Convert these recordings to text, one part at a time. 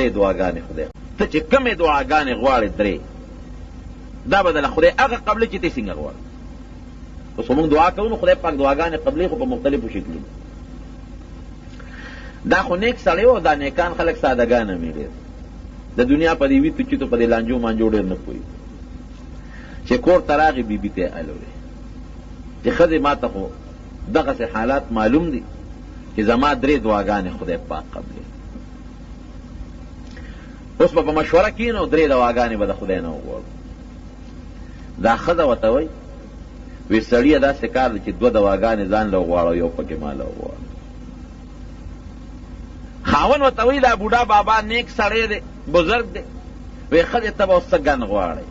درې دعاګانې خدای ته چې کومې دعاګانې غواړې درې، دا به دله خدای هغه قبلوي چې ته یې څنګه غواړې. اوس خو موږ دعا کوو نو خدای پاک دعاګانې قبلوي خو په مختلفو شکلونو. دا خو نیک سړی و، دا نیکان خلک ساده ګان هم وي ډېر، د دنیا په دې ویتو چیتو په دې لانجو مانجو ډېر نه پوهېږي. چې کور ته راغی بیبي ته یې الوې چې ښځې ما ته خو دغسې حالات معلوم دي چې زما درې دعاګانې خدای پاک قبلوي. اوس به په مشوره کینو، درې دواګانې به د خدای نه وغواړو. دا ښځه ورته وایي، وی سړیه داسې کار دی چې دوه دواګانې ځان له وغواړه او یو پکې ما له وغواړه. خاوند ورته وایي دا بوډا بابا نیک سړی دی، بزرګ دی، وی ښځې ته به اوس څه ګن غواړې،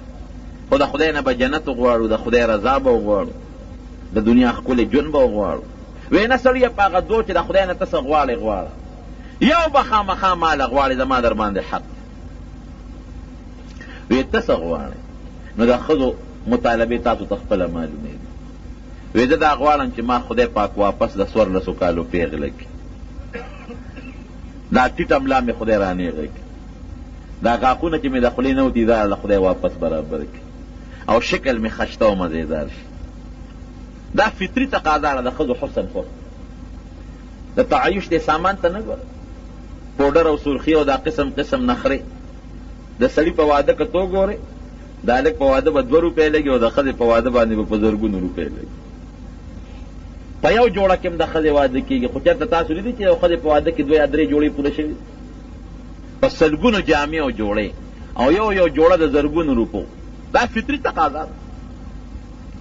خو د خدای نه به جنت وغواړو، د خدای رضا به وغواړو، د دنیا ښکلی ژوند به وغواړو. وی نه سړیه په هغه دوو چې د خدای نه ته څه غواړې غواړه، یو به خامخا ما له غواړې، زما در باندې حق دی. وی ته څه غواړې؟ نو د ښځو مطالبې تاسو ته خپله معلومېږي. وی زه دا غواړم چې ما خدای پاک واپس د څوارلسو کالو پېغله کړي، دا ټیټه ملا مې خدای رانېغه کړي، دا غاښونه چې مې د خولې نه وتي دا له خدای واپس برابر کړي او شکل مې خشته او مزېدار شي. دا فطري تقاضا ده د ښځو حسن خوښ د تعیش دې سامان ته نه ګوره، پوډر او سرخي او دا قسم قسم نخرې. د سړي په واده که ته وګورې، د هلک په واده به دوه روپۍ لګي او د ښځې په واده باندې به په زرګونو روپۍ لګي. په یو جوړه کې هم د ښځې واده کېږي، خو چېرته تاسو لیدلي چې د ښځې په واده کې دوه یا درې جوړې پوره شوي؟ په سلګونو جامې او جوړې او یو یو جوړه د زرګونو روپو. دا فطري تقاضا ده،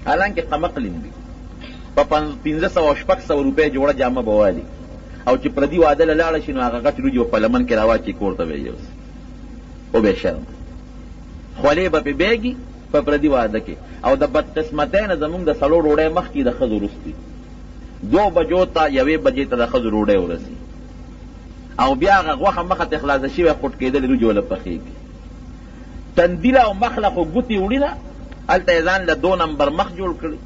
حالانکه قمقل هم دي. په 500 او 600 روپۍ جوړه جامه به والي او چې پردي واده له لاړه شي نو هغه غټ لوجي به په لمن کې راواچوي، کور ته به یې یوسي. وبې شرمه خولې به پې بېږي په پردي واده کې. او د بدقسمتۍ نه زموږ د سړو ډوډۍ مخکې د ښځو وروسته وي. دوو بجو ته یوې بجې ته د ښځو ډوډۍ ورسي او بیا هغه غوښه مخه ترې خلاصه شوې خوټ کېدلې روجې ورله پخېږي. تندي له او مخ له خو ګوتې وړي نه، هلته یې ځان له دو نمبر مخ جوړ کړي،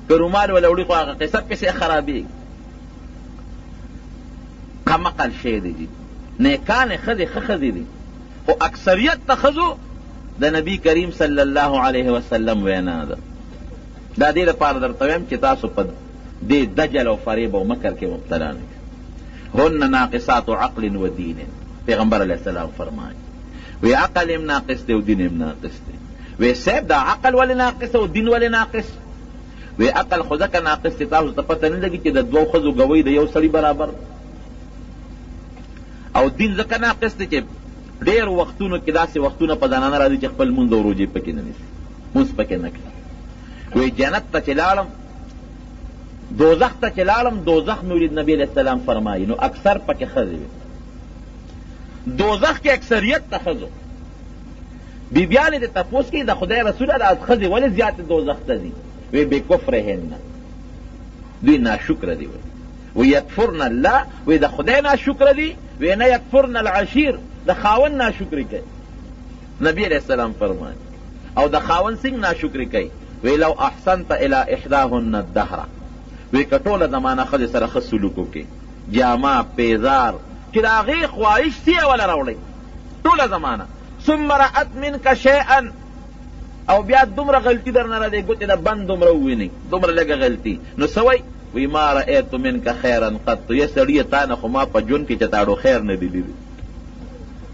که رومال ورله وړي خو هغه قصه پسې خرابېږي. کمعقل شی دی جي. نیکانې ښځې ښه ښځې دي، خو اکثریت د ښځو د نبي کریم صلی الله علیه وسلم وینا ده. دا دې لپاره درته وایم چې تاسو په دې دجل او فریب او مکر کې مبتلا نه کړئ. هن ناقصات عقل و دین، پیغمبر علیه السلام فرمایي وی عقل هم ناقص دی او دین هم ناقص دی. وی صاحب دا عقل ولې ناقص او دین ولې ناقص؟ وی عقل خو ځکه ناقص دی تاسو ته پته نه لګي چې د دوو ښځو ګوۍ د یو سړي برابر ده، او دین ځکه ناقص دی چې ډېر وختونو کې داسې وختونه په زنانه راځي چې خپل لمونځ او روژې پکې نه نیسي، لمونځ پکې نه کوي. وی جنت ته چې لاړم، دوزخ ته چې لاړم، دوزخ مې ولید، نبي علیه السلام فرمایي نو اکثر پکې ښځې وې. دوزخ کې اکثریت د ښځو. بیبیانې دې تپوس کوي د خدای رسوله دا ښځې ولې زیاتې دوزخ ته ځي؟ وی بکفرهن، دوی ناشکره دي. وی وی یکفرن الله، وی د خدای ناشکره دي، وی نه یکفرن العشیر، د خاوند ناشکري کوي. نبی علیه السلام فرمایي او د خاوند څنګه ناشکري کوي؟ وی لو احسنت الی احداهن الدهر، وی که ټوله زمانه ښځې سره ښه سلوک وکړې، جامه پیزار چې د هغې خواهش څه یې وله راوړئ ټوله زمانه، ثم رأت منک شیئا، او بیا دومره غلطي درنه را دې ګوتې د بند دومره وویني، دومره لږه غلطي، نو څه وایي؟ وایي ما رأیت منک خیرا قط، یه سړیه تا نه خو ما په ژوند کې چتاړو خیر نه دی لیدلی.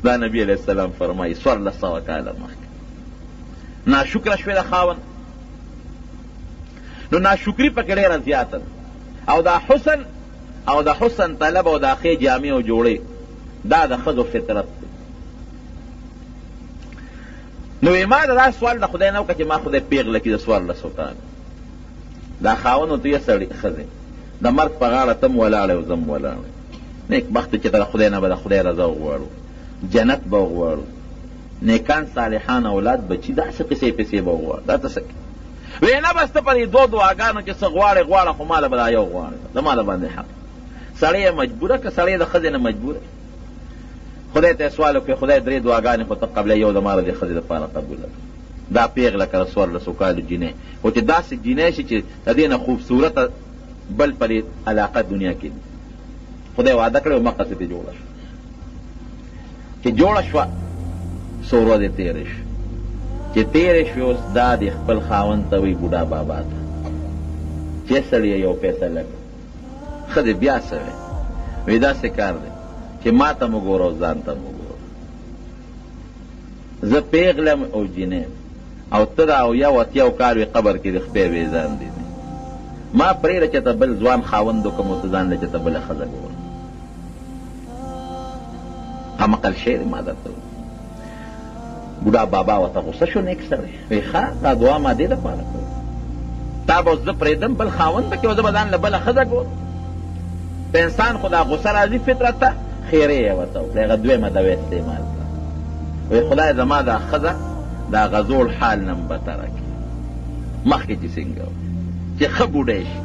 دا نبي علیه السلام فرمایي 1400 کاله مخکې. ناشکره شوې ده خاوند، نو ناشکري پکې ډېره زیاته ده. او دا حسن او د حسن طلب او دا ښې جامې او جوړې دا د ښځو فطرت دی. نو وایي ما دا سوال د خدای نه وکړه چې ما خدای پېغله کړي د 14 کالو. دا خاوند ورته وایي سړي ښځې د مرګ په غاړه ته هم ولاړ او زه هم ولاړ یم، نېکبخته چې ته د خدای نه به د خدای رضا وغواړو، جنت به وغواړو، نیکان صالحان اولاد بچي داسې قصې پسې به وغواړو، دا ته څه کوې؟ وایي نه بس ته په دې دوو دعاګانو چې څه غواړې غواړه، خو ما له به دا یو غواړې، زما د باندې حق. سړی یې مجبوره که سړی د ښځې نه مجبوره، خدای ته یې سوال وکړ، خدای درې دعاګانې خو ته قبلوې، یو زما د دې ښځې لپاره قبوله کړه. دا پېغله که د 14 کالو جینۍ، خو چې داسې جینۍ شي چې د دې نه خوبصورته بل په دې علاقه دنیا کې نه. خدای وعده کړې وه، مقصد یې جوړه شوه. چې جوړه شوه، څو ورځې تېرې شوې، چې تېرې شوې اوس دا دې خپل خاوند ته وایي بوډا بابا ته چې سړیه یو فیصله کړه. ښځې بیا څه وایي؟ وایي داسې کار دی چې ما ته مه ګوره او ځان ته مه ګوره. زه پېغله یم او جینۍ یم او ته د اویاو اتیاو کال وې قبر کې دې خپې وېزان دي. ما پرېږده چې ته بل ځوان خاوند وکړم او ته ځان له چېرته بله ښځه ګوره. قمقل شی دی ما درته وویل. بوډا بابا ورته غوسه شو نیک سړی وایي ښه دا دعا ما دې دپاره کوله تا به اوس زه پرېږدم بل خاوند به کې او زه به ځان له بله ښځه ګورم. په انسان خو دا غوسه راځي فطرته ښېرې یې ورته وکړې هغه دویمه دوا استعمال کړه وایي خدای زما دا ښځه د هغه زوړ حال نه هم بتره کړي مخکې چې څنګه وه چې ښه بوډۍ شي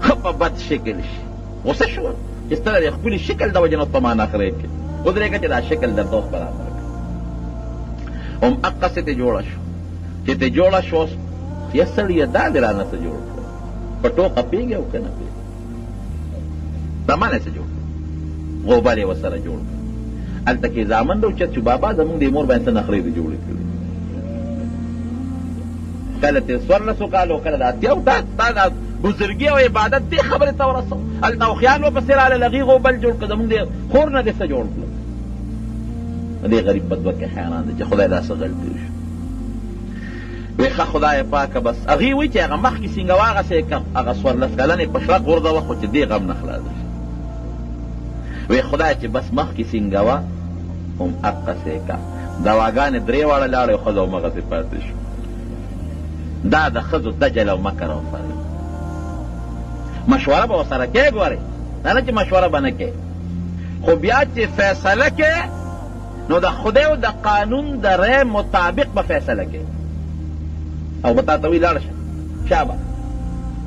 ښه په بد شکل شي. غوسه شو چې ستا د ښکلي شکل د وجې نه اوس په ما نخرې کوې، ودرېږه چې دا شکل درته اوس برابر کړم. هم هقسې ترې جوړه شو، چې ترې جوړه شوه اوس یا سړیه دا دې رانه څه جوړ کړل، په ټوقه پوهېږې او که نه پوهېږې؟ دا ما نه څه جوړ کړل، غوبل یې ورسره جوړ کړ. هلته کې زامن راوچت شو، بابا زموږ دې مور باندې څه نخرې دې جوړې کړې. کله تر څوارلسو کالو کله د اتیاو تا تا دا بزرګي او عبادت دې خبرې ته ورسو هلته هوښیان ورپسې راغلل هغوی غوبل جوړ کړ زموږ دې خور نه دې څه جوړ کړل. دې غریب په دوه کې حیران دی چې خدای دا څه غلطي وشو. وی ښه خدای پاکه بس هغوی وایي چې هغه مخکې څنګه وه هغسې یې که هغه 14 کلنې په شړق غورځوه خو چې دې غم نه خلاصه شي. وی خدای چې بس مخکې څنګه وه هم هقسې یې که. دواګانې درې واړه لاړې او ښځه همغسې پاتې شوه. دا د ښځو دجل او مکر او فریب. مشوره به ورسره کوې ګورې، دا نه چې مشوره به نه کوې، خو بیا چې فیصله کوې نو د خدای او د قانون د رای مطابق به فیصله کوې. او به تا ته وایي لاړ شه شابه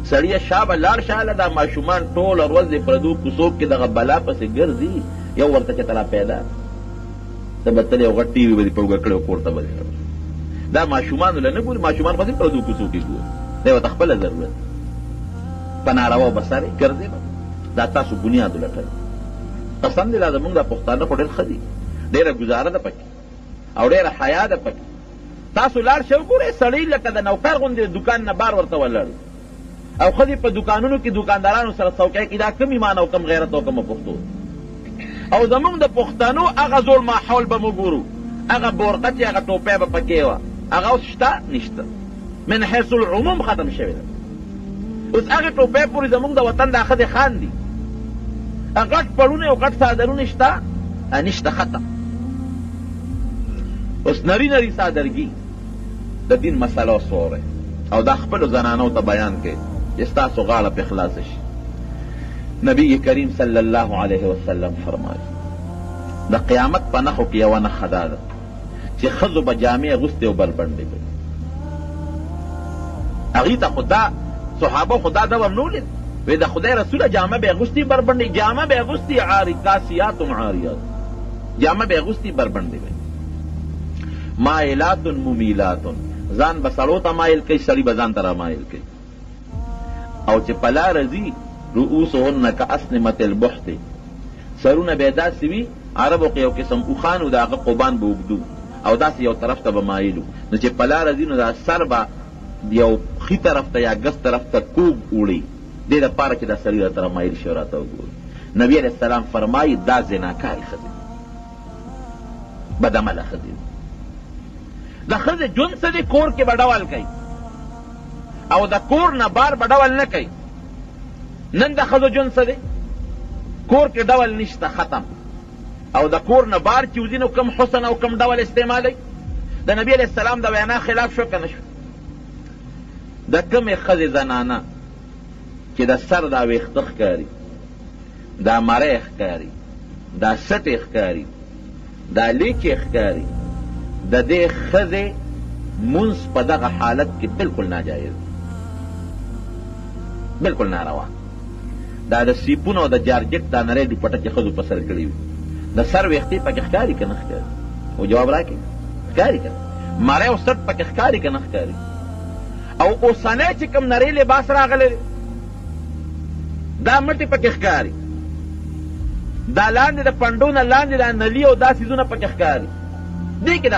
سړیه، شابه لاړ شه هله، دا ماشومان ټوله ورځ د پردو کوڅو کې دغه بلا پسې ګرځي، یو ورته چېرته را پیدا ته به تلې او غټ ټي وي به دې په اوږه کړی او کور ته به دې راوړي. دا ماشومانو له نه ګوري، ماشومان خو هسې پردو کوڅو کې ګوري، دی ورته خپله ضرورت دی. په ناروا به سر ګرځې به. دا تاسو بنیاد ولټوئ. قسم دی دا زمونږ دا پښتانه خو ډېر ښه دي، ډېره ګزاره ده پکې او ډېره حیا ده پکې. تاسو لاړ شئ وګورئ، سړی لکه د نوکر غوندې د دوکان نه بار ورته ولاړ وي او ښځې په دوکانونو کې دوکاندارانو سره څوکۍ کوي. دا کوم ایمان او کوم غیرت او کومه پښتو ده؟ او زمونږ د پښتنو هغه زوړ ماحول به مو ګورو، هغه بورقه چې هغه ټوپۍ به پکې وه، هغه اوس شته؟ نشته. من حیث العموم ختم شوې ده. اوس هغې ټوپۍ پورې زمونږ د وطن دا ښځې خاندي. غټ پړونی او غټ څادرونه شته؟ نشته، ختم. اوس نري نري څادرګي. د دین مسله اوس واورئ او دا خپلو زنانو ته بیان کړئ چې ستاسو غاړه پرې خلاصه شي. نبی کریم صلی الله علیه وسلم فرمایي د قیامت په نښو کې یوه نښه دا ده چې ښځو به جامې اغوستې او بربنډې به وي. هغوی ته خو دا صحابه خو دا دور نه ولید، وایي د خدای رسوله جامه به یې اغوستې بربنډې، جامه به یې اغوستې عاري کاسیات عاریات، جامه به یې اغوستې بربنډې به وي. مایلات ممیلات، ځان به سړو ته مایل کوي، سړي به ځان ته رامایل کوي. او چې په لاره ځي رؤوسهن کاسنمة البحت، سرونه به یې داسې وي، عربو کې یو قسم اوښان وو، د هغه قوبان به اوږد وو او داسې یو طرف ته به مایل وو، نو چې په لاره ځي نو دا سر به یو ښي طرف ته یا ګس طرف ته کوږ وړي، دې دپاره چې دا سړي راته رامایل شي او راته وګوري. نبي علیه السلام فرمایي دا زناکارې ښځې دي، بدعمله ښځې دي. د ښځې ژوند څه دی؟ کور کې به ډول کوي او د کور نه بار به ډول نه کوي. نن د ښځو ژوند څه دی؟ کور کې ډول نشته، ختم. او د کور نه بار چې وځي نو کوم حسن او کوم ډول استعمالوي؟ د نبي علیه السلام د وینا خلاف شو که نه شو؟ د کومې ښځې زنانه چې د سر دا ویښته ښکاري، دا مری ښکاري، دا سټې ښکاري، دا لیچې ښکاري، د دې ښځې مونځ په دغه حالت کې بلکل ناجایز دی، بلکل ناروا. دا د سیپونو او د جارجټ دا نری دوپټه چې ښځو په سر کړې وي، د سر ویښتې پکې ښکاري که نه ښکاري؟ او جواب راکړئ، ښکاري که نه؟ مری او سټ پکې ښکاري که نه ښکاري؟ او اوسنی چې کوم نری لباس راغلی دی، دا مټې پکې ښکاري. دا لاندې د پنډو نه لاندې دا نلي او دا څیزونه پکې ښکاري. دې کې د.